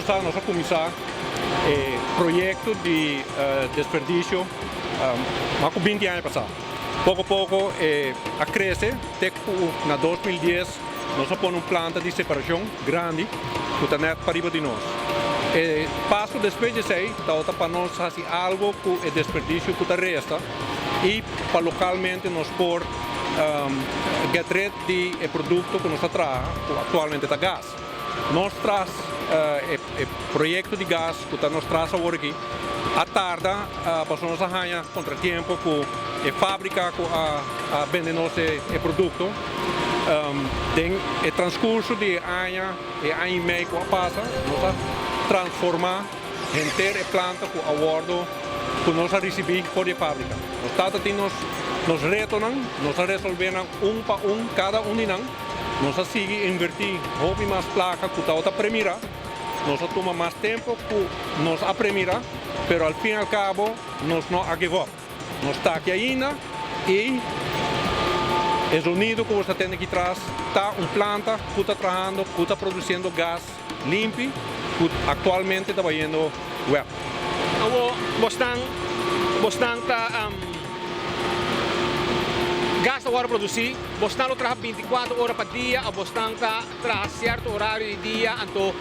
pasá nos a kuminsá e proyekto di desperdisio mas ku 20 aña pasá. Poko poko e a krese te ku na 2010 nos a pone un planta di separashon grandi ku ta nèt pariba di nos. E paso despues di esei tabata pa nos hasi algu ku e desperdisio ku ta resta i pa lokalmente nos por get rid di e produkto ku nos ta traha ku aktualmente ta gas. Nos tras e proyekto di gas ku ta nos tras awor aki a tarda pasobra nos a haña kontratiempo ku e fábrika ku a bende nos e produkto. Den e transkurso di e aña, e aña i mei ku a pasa, nos a transformá henter e planta ku a wòrdu ku nos a risibí for di e fábrika. Nos tata tin nos nos retonan, nos a resolvé nan un pa un, kada un di nan. Nos a sigui invertí hopi mas plaka ku tabata premirá. Nos a tuma mas tempu ku nos a premirá, pero al fin al kabo nos no a give up. Nos ta aki ainda i e zonido ku bo ta tende aki tras ta un planta ku ta trahando, ku ta produsiendo gas limpi ku aktualmente ta bayendo web. Awor bosnan bosnan ta gas ta wòrdu produsí, bosnan lo traha 24 ora pa dia òf bosnan ta traha sierto orario di dia anto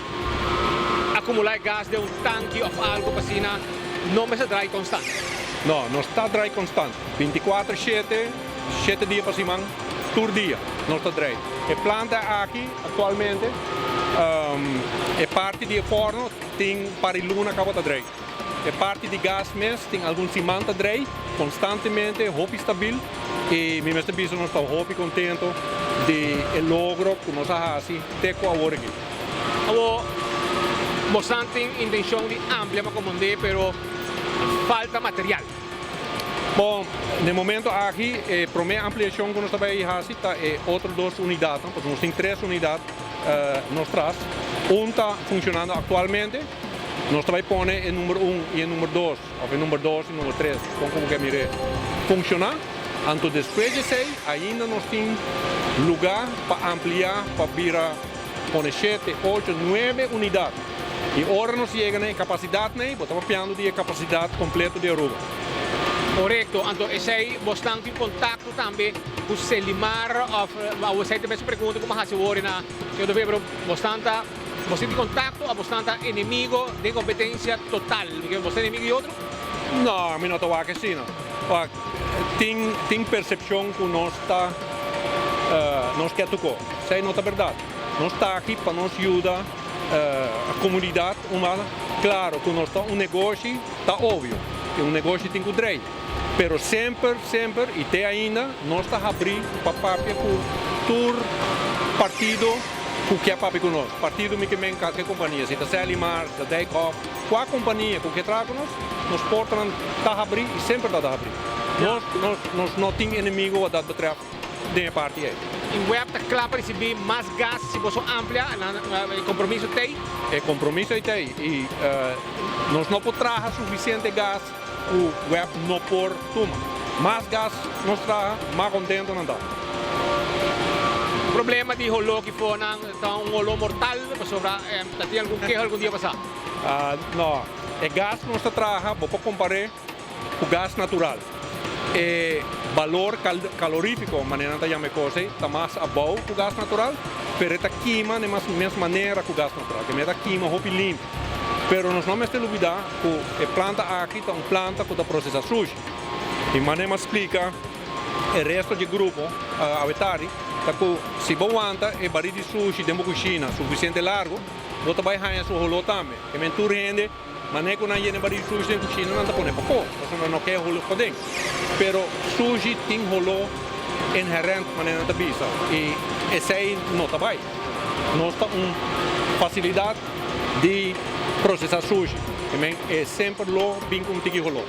akumulá e gas den un tanki òf algu pa asina no mester drai konstant? No, nos ta drai konstant, 24 shete, shete dia pa siman, tur dia nos ta drai. E planta aki aktualmente e parti di e forno tin par di luna kaba ta drei. E parti di gas mes tin algun siman ta drei konstantemente, hopi stabil i mi mester bisa nos ta hopi kontento di e logro ku nos a hasi te ku awor aki. Awor bosan tin intenshon di amplia pa komand'é pero falta material. Bon, na e momento aki e promé ampliashon ku nos ta bai hasi ta e otro dos unidatnan, pasobra nos tin tres unidat nos tras. Un ta funshonando aktualmente, nos ta bai pone e number un i e number dos, òf e number dos i number tres, kon ku bo ke mir'é, funshoná. Anto despues di esei ainda nos tin lugá pa ampliá pa bira pone shete, ocho, nuebe unidat. I ora nos yega na e kapasidatnan ei, bo ta papiando di e kapasidat kompleto di Aruba. Korekto, anto esei bosnan tin kontakto tambe ku Selimar òf awor esei ta e mesun pregunta ku mi a hasi awor na señor De Vee, pero bosnan ta bos tin kontakto òf bosnan ta enemigo den kompetensia total? Bos ta enemigo di otro? No, mi no ta wak asina. Wak, tin tin persepshon ku nos ta nos ke tokó. Esei no ta bèrdat. Nos ta aki pa nos yuda komunidat un banda. Klaro ku nos ta un negoshi ta obvio. I un negoshi tin ku drei. Pero semper, semper i te ainda nos ta habrí pa papia ku tur partido ku ke papia ku nos. Partido mi ke men kalke kompania, si ta Selimar, ta Dijkhoff, kua kompania ku ke traha ku nos, nos portanan ta habrí i semper ta ta habrí. Nos, nos, nos no tin enemigo wat dat betreft den e parti ei. I web ta kla pa risibí mas gas si boso amplia e kompromiso t'ei? E kompromiso ei t'ei i nos no por traha sufisiente gas ku web no por tuma. Mas gas nos traha, mas kontento nan ta. Problema di holó ki for nan ta un holó mortal pasobra ta tin algun keho algun dia pasá? No, e gas ku nos ta traha bo por kompar'é ku gas natural. E balor kalorífiko, manera nan ta yama e kos ei, ta mas abou ku gas natural, pero e ta kima den mes manera ku gas natural, ke mester ta kima hopi limpi. Pero nos no mester lubidá ku e planta aki ta un planta ku ta prosesá sushi. I manera mi a splika e resto dje grupo awe tardi, ta ku si bo wanta e barí di sushi den bo kushina sufisiente largu, bo ta bai haña su holó tambe. Ke men tur hende. Manera ku nan yena barí sushi den kushina nan ta pone pafó, pasobra nan no ke holó paden. Pero sushi tin holó inherent, manera nan ta bisa, i esei no ta bai. Nos ta un fasilidat di prosesá sushi, i men e semper lo bin ku un tiki holó.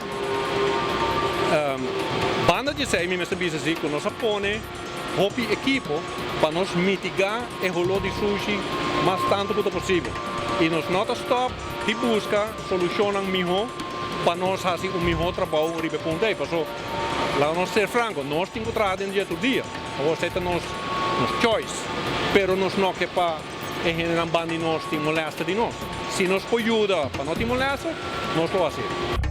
Banda di esei mi mester bisa si ku nos a pone hopi ekipo pa nos mitigá e holó di sushi mas tantu ku ta posibel. I nos no ta stòp di buska solushonnan mihó pa nos hasi un mihó trabou riba e punto ei. Paso, laga nos ser franko, nos tin ku traha den dia tur dia. Awor esei ta nos nos choice. Pero nos no ke pa E hendenan banda di nos tin molester di nos. Si nos por yuda pa no tin molester, nos lo hasi.